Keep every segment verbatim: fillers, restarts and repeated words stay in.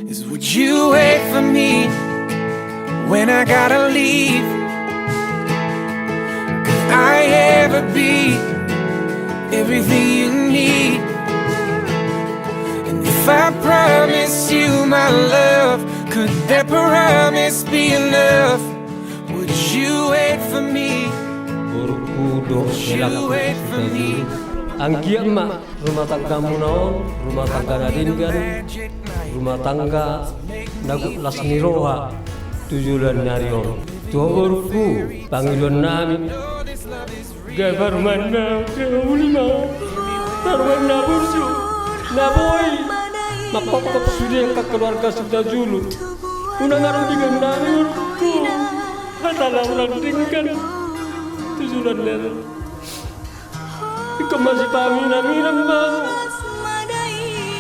Is would you wait for me when I gotta leave? Could I ever be everything you need? And if I promise you my love, could that promise be enough? Would you wait for me? Borungku dohot helangku, anggiat ma rumah tanggamuna on rumah tangga na denggan, rumah tangga na gok las ni roha tu joloan ni ari on. Tu ho borungku, pangidoannami. Gabe parumaenna, gabe uli ma, parumaenna burju, na boi mangkophop sude angka keluarga sitajolo. Unang adong digannami borungku, hata na hurang denggan tu joloan ni ari on. Ingkon masipaminaminan ma hamu,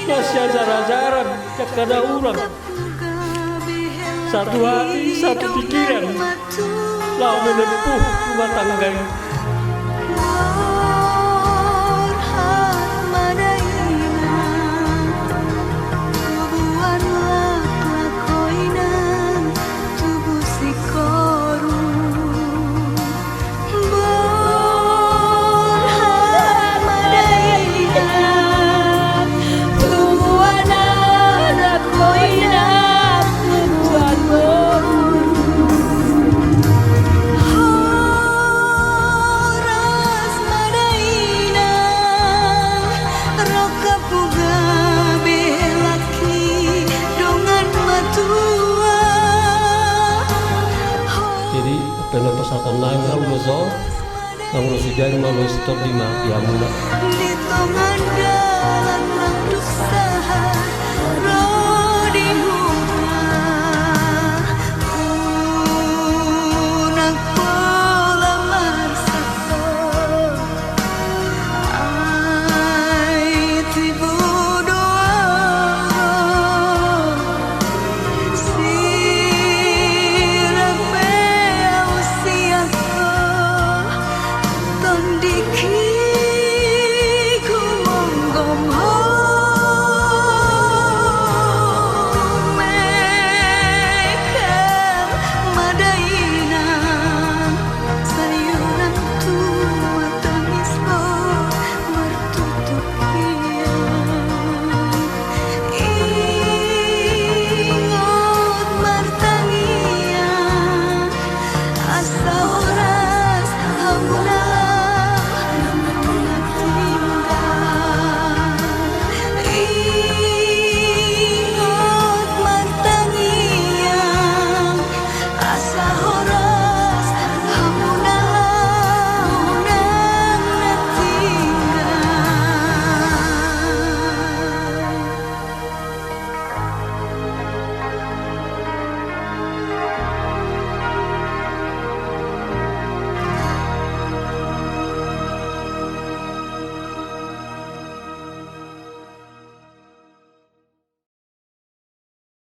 masiajarajaran, angka na hurang. Satu hati, satu pikiran, laho menempuh rumah tangga i. Borhat ma dainang, tubuan anak ho inang, tubuan boru. Horas ma dainang, rongkapmu gabe helangki, dongan matua. Jadi, apa yang pasahaton nami na ulos on, na ulos i, dain ma ulos i, tondi ma di hamuna. Di tongan dalan manduksa